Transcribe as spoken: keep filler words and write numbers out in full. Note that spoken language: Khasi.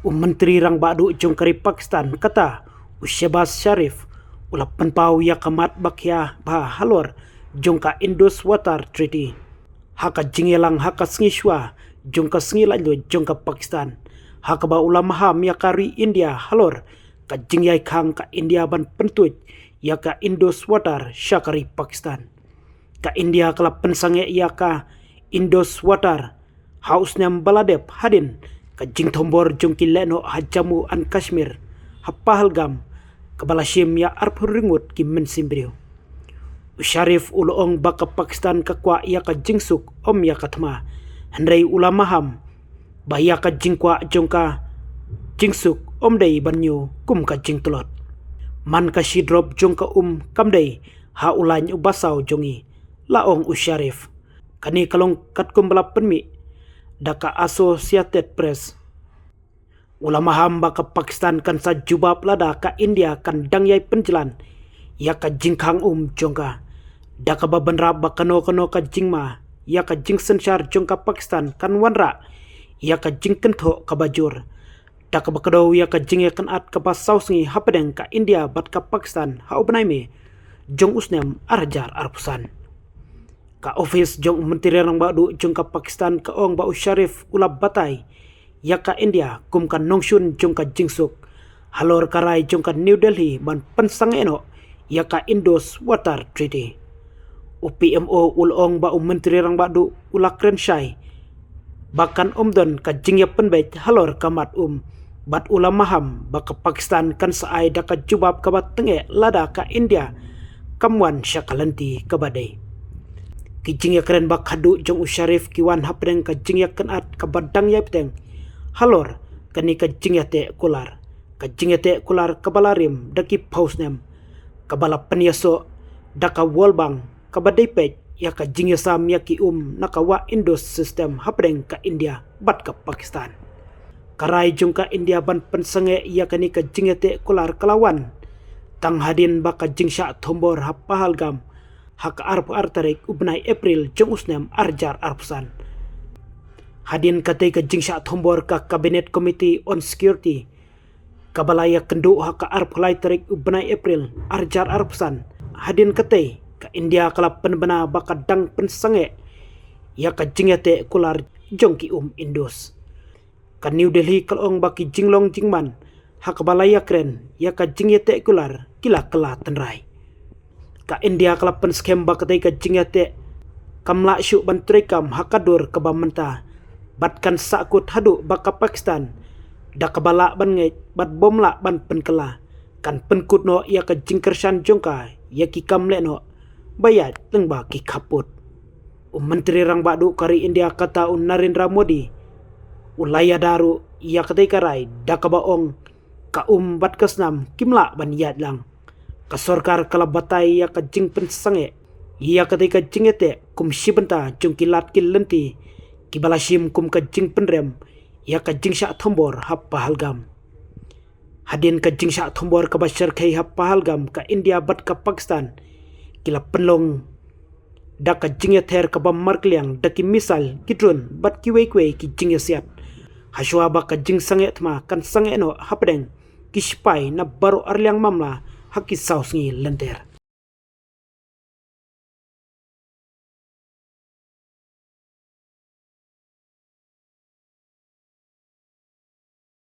U Myntri Rangbah Duh jong ka ri Pakistan kata, u Shehbaz Sharif, u la pynpaw ïa ka mat ba khia bha halor jong ka Indus Water Treaty. Ha ka jingïalang ha ka sngi shuwa jong ka sngi laitluid jong ka Pakistan, ha kaba u la maham ïa ka ri India halor ka jingïakhang ka India ban pyntuid ïa ka Indus Water sha ka ri Pakistan. Ka India ka la pynsangeh ïa ka Indus Water ha u snem ba la dep hadien ka jingthombor jong ki lehnoh ha Jammu and Kashmir, ha Pahalgam, kaba la shim ïa arphew ri ngut ki mynsiem briew. U Sharif u la ong ba ka Pakistan ka kwah ïa ka jingsuk, ym ïa ka thma. Hynrei u la maham ba ïa ka jingkwah jong ka jingsuk ym dei ban ñiew kum ka jingtlot. Man ka shi drop jong ka um kam dei ha u laiñ u basaw jong ngi, la ong u Sharif. Kane ka long katkum ba la pynmih da ka Associated Press. U la maham ba ka Pakistan kan sa jubab lada ka India kan dang ïai pynjlan ïa ka jingkhang um jong ka, da kaba bynrap ba kano kano ka jingma ïa ka jingsynshar jong ka Pakistan kan wanrah ïa ka jingkynthoh kaba jur, da kaba kdew ïa ka jingïakynad kaba saw sngi hapdeng ka India bad ka Pakistan ha u bnai May jong u snem ar hajar arphew san. Ka ophis jong u Myntri Rangbah Duh jong ka Pakistan ka ong ba u Sharif u la batai ïa ka India kum ka nongshun jong ka jingsuk halor ka rai jong ka New Delhi ban pynsangeh noh ïa ka Indus Water Treaty. U P M O u la ong ba u Myntri Rangbah Duh u la kren shai ba kan ym don ka jingïapynbeit halor ka mat um, bad u la maham ba ka Pakistan kan sa ai da ka jubab kaba tyngeh lada ka India kam wan sha ka lynti kaba dei. Ki jingïakren ba khadduh jong u Sharif ki wan hapdeng ka jingïakynad kaba dang ïai bteng halor kane ka jingïateh kular, ka jingïateh kular kaba la rim da ki phew snem, kaba la pynïasoh da ka World Bank, kaba dei peit ïa ka jingïasam ïa ki um na ka wah Indus system hapdeng ka India bad ka Pakistan. Ka rai jong ka India ban pynsangeh ïa kane ka jingïateh kular ka la wan tang hadien ba ka jingshah thombor ha Pahalgam ha ka arphew ar tarik u bnai April jong u snem ar hajar arphew san. Hadien katei ka jingshah thombor, ka Cabinet Committee on Security, kaba la ïakynduh ha ka arphew lai tarik u bnai April ar hajar arphew san, hadien katei ka India ka la pynbna ba ka dang pynsangeh ïa ka jingïateh kular jong ki um Indus. Ka New Delhi ka la ong ba ki jinglong jingman ha kaba la ïakren ïa ka jingïateh kular ki la kylla tynrai. Ka India ka la pynskhem ba katei ka jingïateh kam lah shuh ban treikam ha ka dur kaba mynta, bad kan sahkut haduh ba ka Pakistan, da kaba lah ban ngeit bad bym lah ban pynkylla, kan pynkut noh ïa ka jingkyrshan jong ka ïa ki kam lehnoh ba ïaid lyngba ki khappud. U Myntri Rangbah Duh ka ri India kata, u Narendra Modi, u la ïada ruh ïa katei ka rai da kaba ong ka um bad ka snam kim lah ban ïaid lang. Ka sorkar ka la batai ïa ka jingpynsangeh ïa katei ka jingïateh kum shi bynta jong ki lad ki lynti kiba la shim kum ka jingpynrem ïa ka jingshah thombor ha Pahalgam. Hadien ka jingshah thombor kaba shyrkhei ha Pahalgam, ka India bad ka Pakistan ki la pynlong da ka jingïather kaba markylliang da ki missile, ki drone bad kiwei kiwei ki jingïasiat, hashwa ba ka jingsangeh thma kan sangeh noh hapdeng ki shipai na baroh arliang mamla ha ki saw sngi lynter.